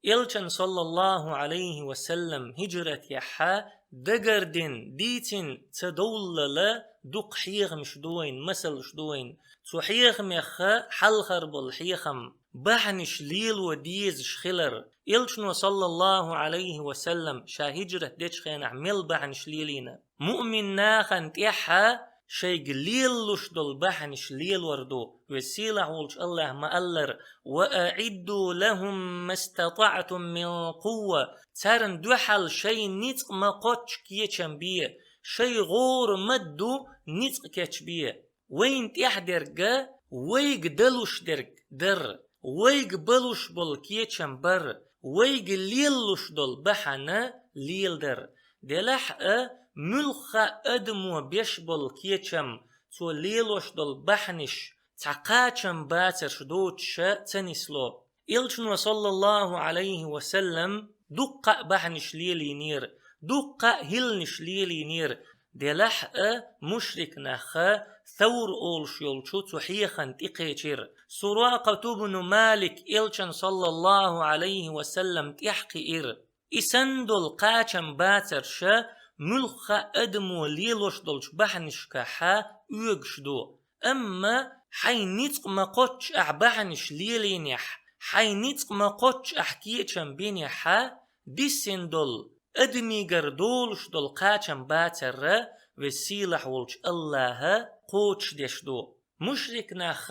Элчан, саллаллаху Ӏалайхи ва саллам, хӀиджратехьа дагардина, дийцина ца довллала дукха хьехамаш ду вайн, масалш ду вайн. Цу хьехамеха хьалхара болу хьехам, бахьанаш лело дезаш хилар. Элчано, саллаллаху Ӏалайхи ва саллам, ша хӀиджрат дечу хенахь мел бахьанаш лелийна? Муъмин нахана тӀехьа шайга лелалуш долу бахьанаш лелор ду. Веза-Сийлахь волчу АллахӀа ма-аллара: «وأعدوا لهم ما استطعتم من قوة». Царна дуьхьал шайн ницкъ ма-кхоччу кечам бе, шайн гӀора ма-дду ницкъ кечбе. Вайна тӀехь дерг а вайга далуш дерг дар, вайга балуш болу кечам бар, вайга лелалуш долу бахьана леладар. Делахь а, муьлхха а адамо беш болу кечам, цо лелош долу бахьанаш цхьа кхачам бацарш доцуша ца нисло. Элчано, саллаллаху Ӏалайхи ва саллам, дуккха а бахьанаш лелийнера, дуккха а хӀилланаш лелийнера. Делахь а, мушрик нах Савр олуш йолчу цу хьехана тӀекхечира. Суракъат ибн Малик Элчан, саллаллаху Ӏалайхи ва саллам, тӀаьхьакхиира. И санна долу кхачам бацарша муьлхха а адамо лелош долчу бахьанашкахьа оьгуш ду. Амма хьайн ницкъ ма-кхоччу ахь бахьанаш лелийнехь, хьайн ницкъ ма-кхоччу ахь кечам бинехьа, диссина долу, адамигара долуш долу кхачам бацарра Веза-Сийлахь волчу АллахӀа кхочушдеш ду. Мушрик нах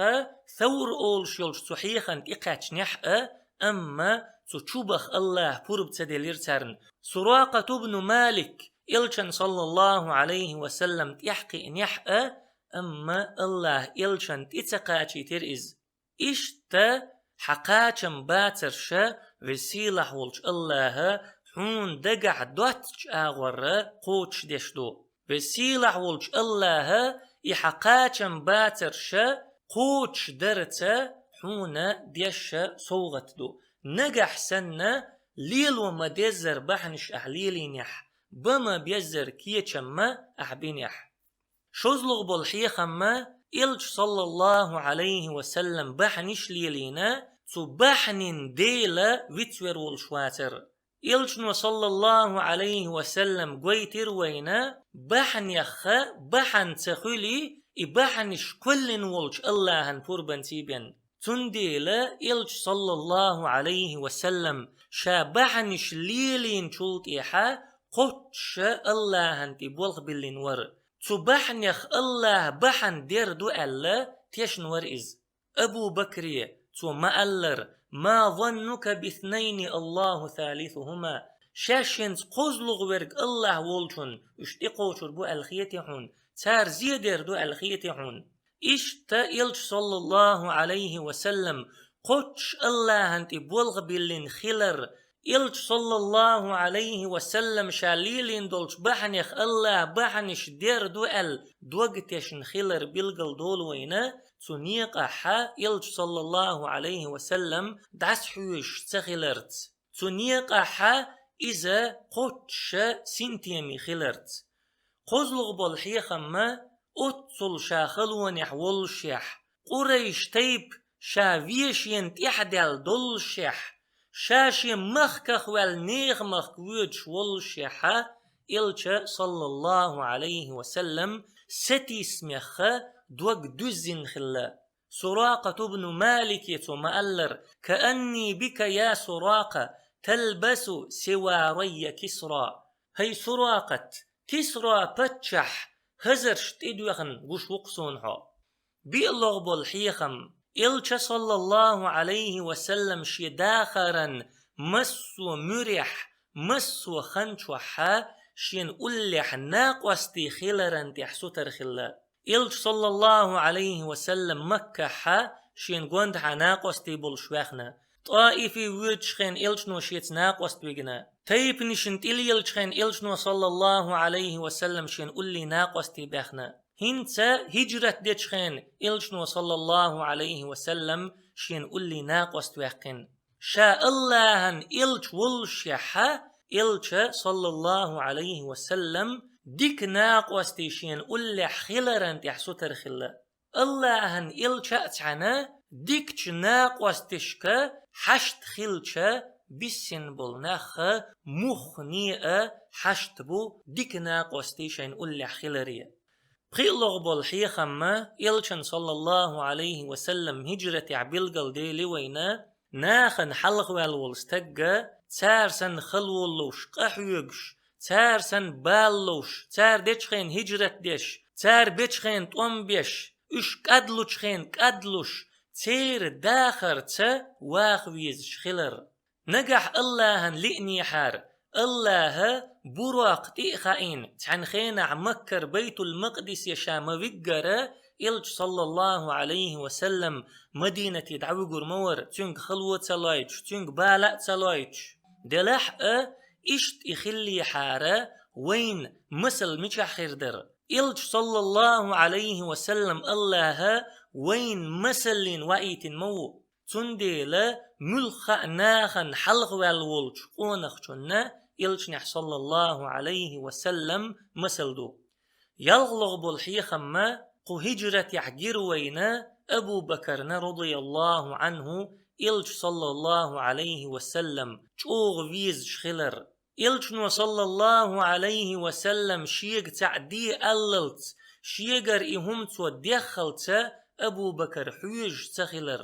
Савр олуш йолчу цу хьехана тӀекхаьчнехь а, амма цу чубаха АллахӀа пурба ца делира царна. Суракъат ибн Малик Элчан, саллаллаху Ӏалайхи ва саллам, тӀаьхьакхиънехь а, амма АллахӀа Элчан тӀе ца кхачийтира иза. Иштта хьан кхачам бацарша Веза-Сийлахь волчу АллахӀа хьуна дагахь доццачу агӀорра кхочушдеш ду. Веза-Сийлахь волчу АллахӀа и хьан кхачам бацарша кхочушдарца хьуна деш совгӀат ду. Нагахь санна лело ма-деззара бахьанаш ахь лелийнехь, бан ма-беззара кечам ахь бинехь. ШозлагӀа болу хьехам а, Элча, саллаллаху Ӏалайхи ва саллам, бахьанаш лелийна, цу бахьанийн дела вицвер волуш вацар. Элчано, саллаллаху Ӏалайхи ва саллам, гойтира вайна, бахьанеха бахьана ца хуьлий, и бахьанаш кхоьллина волчу АллахӀан пурбанца бен. Цундела Элча, саллаллаху Ӏалайхи ва саллам, ша бахьанаш лелийначул тӀаьхьа кхоччуша АллахӀан тӀе болх биллина вара. Цу бахьанех АллахӀа бахьана дер ду аьлла, тешна вара иза. Абу Бакре, цо ма-аллара: «ما ظنك باثنين الله ثالثهما». Шаьшшинца кхозлагӀа верг АллахӀ волчун уьш тӀекхочур бу аьлла хетий хьуна? Цара зен дер ду аьлла хетий хьуна? Иштта Элча, саллаллаху Ӏалайхи ва саллам, кхоччуш АллахӀан тӀе болх биллина хилар, Элча, саллаллаху Ӏалайхи ва саллам, ша лелийна долчу бахьанех АллахӀа бахьанаш дер ду аьлла дог тешна хилар билгал долу вайна, цу некъахьа Элча, саллаллаху Ӏалайхи ва саллам, дӀасахьоьжуш ца хиларца. Цу некъахьа иза кхоччуша синтеме хиларца. КхозлагӀа болу хьехам а, оццул ша халонехь воллушехь, Къурайш тайпа ша вешена тӀаьхьадаьлла доллушехь, ша шен махках ваьлла нехан махка воьдуш воллушехьа, Элча, саллаллаху Ӏалайхи ва саллам, сатийсамеха дог дуьззина хилла. Суракъат ибн Малике цо ма-аллара: «كأني بك يا سراقة», تلبس سواري كسرى. ХӀай Суракъат, Кисра паччахь хӀазарш тӀедоьхна гуш ву-кх суна хьо. БиълагӀа болу хьехам: Элча, саллаллахӀу Ӏалайхи ва саллам, шен дахаран массо а муьрехь, массо а хан чохь шена уллехь накъостий хиларан тӀехь сутара хилла. Элча, саллаллахӀу Ӏалайхи ва саллам, Маккахь шена гондахьа накъостий болуш ваьхна. ТӀаифе воьдучу хенахь Элчано шеца накъост вигна. Тайпанашна тӀелелачу хенахь Элчано, саллаллахӀу Ӏалайхи ва саллам, шена уллий накъостий баьхна. ХӀинца хӀиджрат дечу хенахь Элчано, саллаллахӀу Ӏалайхи ва саллам, шена уллий накъост ваьккхина. Ша АллахӀан Элча воллушехь, Элча, саллаллахӀу Ӏалайхи ва саллам, дика накъостий шена уллехь хиларан тӀехь сутара хилла. АллахӀан Элча а цхьаьна дикачу накъосташка хьашт хилча, биссина болу нах муххале а хьашт бу дика накъостий шайна уллехь хиларе. ПхоьалгӀа болу хьехам: Элчан, саллаллахӀу Ӏалайхи ва саллам, хӀиджратехь билгалдели вайна, нахана хьалхаваьлла волу стаг, цара санна хало ловш, къахьоьгуш, цара санна бала ловш, цара дечу хенахь хӀиджрат деш, цара бечу хенахь тӀом беш, уьш кӀадлучу хенахь кӀадлуш, церан дахарца ваха везаш хилар. Нагахь АллахӀан лиънехьара, АллахӀа Буракъ тӀе а хаийна, цхьана хенахь Маккара Байтул-Макъдисе ша ма-виггара, Элча, саллаллахӀу Ӏалайхи ва саллам, Мадинате дӀавуьгур ма вара, цуьнга хало а ца лойтуш, цуьнга бала а ца лойтуш. Делахь а, иштта и хиллехьара, вайна масал мичахь хир дара? Элча, саллаллахӀу Ӏалайхи ва саллам, АллахӀа вайна масаллина ваийтина ма ву. Цундела муьлхха а нахана хьалхаваьлла волчу къонахчунна Элчанехь, саллаллахӀу Ӏалайхи ва саллам, масал ду. ЯлхлагӀа болу хьехам: кху хӀиджратехь гира вайна Абу Бакарна, радияллахӀу Ӏанху, Элча, саллаллахӀу Ӏалайхи ва саллам, чӀогӀа везаш хилар. Элчано, саллаллахӀу Ӏалайхи ва саллам, шега цхьаъ де аллалц, шегара и хӀума цо деххалца Абу Бакар хьоьжуш ца хилар.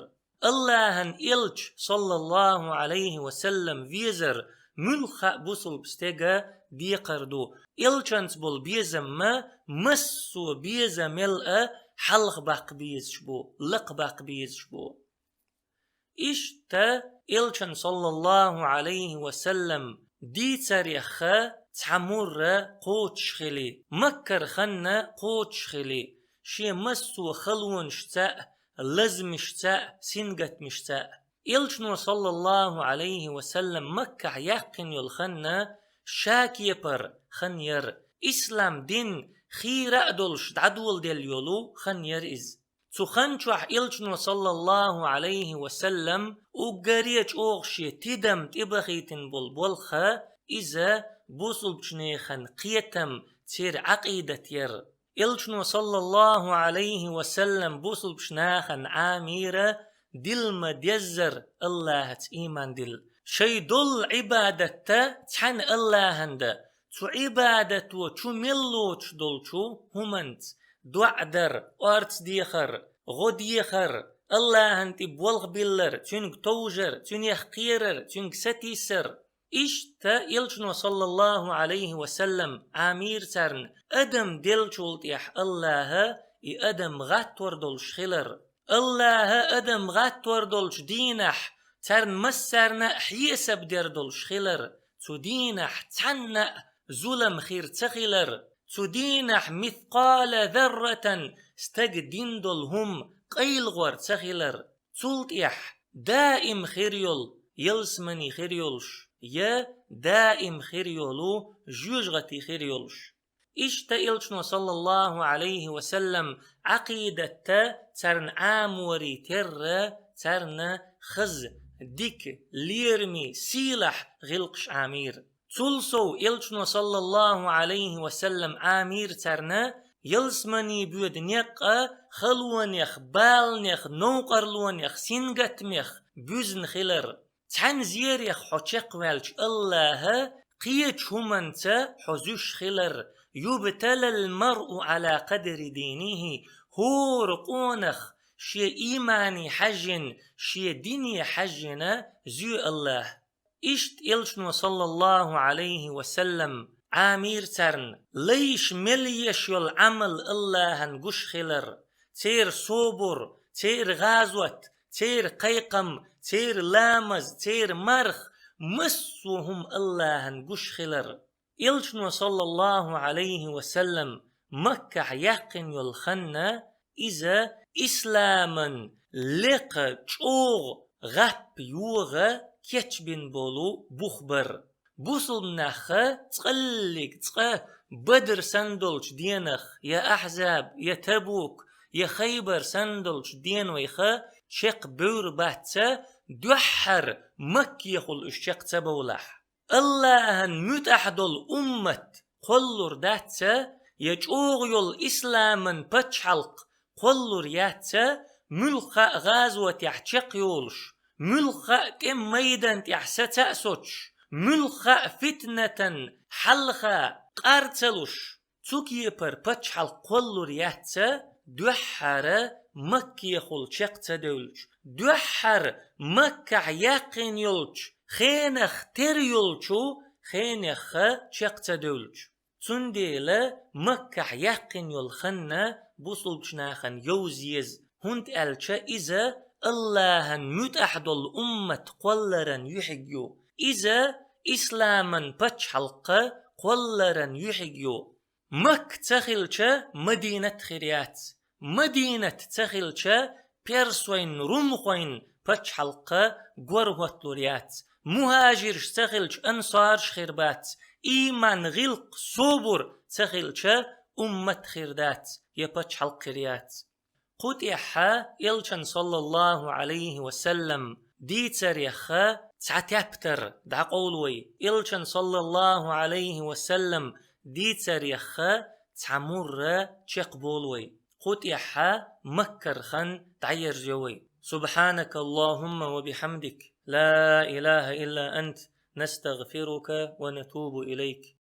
АллахӀан Элча, саллаллахӀу Ӏалайхи ва саллам, везар муьлхха а бусулба стеган декхар ду. Элчанца болу безам массо а безамел а хьалха баккха безаш бу, лакха баккха безаш бу. Иштта Элчан, саллаллахӀу Ӏалайхи ва саллам, дийцарех цхьа мурра кхочуш хили, Маккара ханна кхочуш хили, шен массо а халонашца а, лазамашца а, сингаттамашца а. Элчано, саллаллахӀу Ӏалайхи ва саллам, Маккахь яьккхина йолу ханна ша кепара хан яра. Ислам дин хийра а долуш дӀадоладелла йолу хан яра иза. Цу хан чохь Элчано, саллаллахӀу Ӏалайхи ва саллам, уггаре а чӀогӀа шен тидам тӀебахийтина болу болх, иза бусулбачу нехан кхетам, церан Ӏакъидат яра. Элчано, саллаллахӀу Ӏалайхи ва саллам, бусулбачу нахана Ӏамийра дилла ма-деззара АллахӀаца ийман дилла. Шайн долу Ӏибадатта цхьаьна АллахӀан дан, цу Ӏибадато чу мел лоцуш долчу хӀуманца: доӀа дар, орца дехар, гӀо дехар, АллахӀан тӀе болх биллар, Цуьнга товжар, Цуьнех кхерар, Цуьнга сатийсар. Иштта Элчано, саллаллахӀу Ӏалайхи ва саллам, Ӏамийра царна адам деллачул тӀаьхьа АллахӀа и адам гӀаттор долуш хилар. АллахӀа адам гӀаттор долчу дийнахь царна массарна а хьесап дер долуш хилар, цу дийнахь цхьанна а зулам хир ца хилар, цу дийнахь мискъала зарратан стага дина долу хӀума къайлагӀор ца хилар, цул тӀаьхьа даим хир йолу ялсамани хир йолуш, я даим хир йолу жоьжахати хир йолуш. Иштта Элчано, саллаллахӀу Ӏалайхи ва саллам, Ӏакъидатта царна Ӏаморий терра, царна хаза, дика, лераме, сийлахь гӀиллакхаш Ӏамийра. Цул сов Элчано, саллаллахӀу Ӏалайхи ва саллам, Ӏамийра царна ялсамани боьду некъ а халонех, баланех, новкъарлонех, сингаттамех буьзна хилар. Цхьана зерех хьо чекхваьлча, АллахӀа кхечу хӀуманца хьо зуьйш хилар. Юбталал маръу Ӏала къадри динихӀи, хӀора къонах шен иймане хьаьжжина, шен дине хьаьжжина зуьй АллахӀа. Иштта Элчано, саллаллаху Ӏалайхи ва саллам, Ӏамийра царна, лайш мел еш йолу Ӏамал Аллахьан гуш хилар, церан собар, церан гӀазот, церан кхайкхам, церан ламаз, церан марха, массо а хӀума Аллахьан гуш хилар. Элчано, саллаллаху Ӏалайхи ва саллам, Маккахь яьккхина йолу ханна, иза исламан лекха чӀогӀа гӀап йогӀа кечбина болу бух бара. Бусулба нахха цкъаллиг цкъа Бадр санна долчу денах, я Ахьзаб, я Табук, я Хайбар санна долчу денойха чекх бевр бац, дуьххьара Маккехула уьш чекх ца бовлахь. Аллахьан муьтӀахь долу уммат кхоллур дац, я чӀогӀа йолу исламан пачхьалкх кхоллур яц, муьлхха а гӀазотехь чекхйолуш, муьлхха а тӀеман майдан тӀехь саца а соцуш, муьлхха а фитнатан хьалха къар ца луш, цу кепара пачхьалкх кхоллур яц, дуьххьара Маккехула чекх ца девлча, дуьххьара Маккахь яьккхина йолчу хенах тера йолчу хенехха чекх ца девлча. Цундела Маккахь яьккхина йолу ханна бусулбачу нахана йовза еза, хӀунда аьлча иза Аллахьан муьтӀахь долу уммат кхолларан юьхьиг ю, иза исламан пачхьалкх кхолларан юьхьиг ю. Макка ца хилча, Мадинат хир яц. Мадинат ца хилча, персойн, румхойн пачхьалкх гор хӀотталур яц. Мухажирш ца хилча, ансарш хир бац. Ийман, гӀиллакх, собар ца хилча, уммат хир дац, я пачхьалкх хир яц. Кху тӀехьа Элчан, саллаллаху Ӏалайхи ва саллам, дийцарехха цхьа тептар дӀакъовла вай. Элчан, саллаллаху Ӏалайхи ва саллам, дийцарехха цхьа мурра чекхболу вай. Кху тӀехьа Маккара хан дӀаерзайо вай. سبحانك اللهم وبحمدك، لا إله إلا أنت، نستغفرك ونتوب إليك.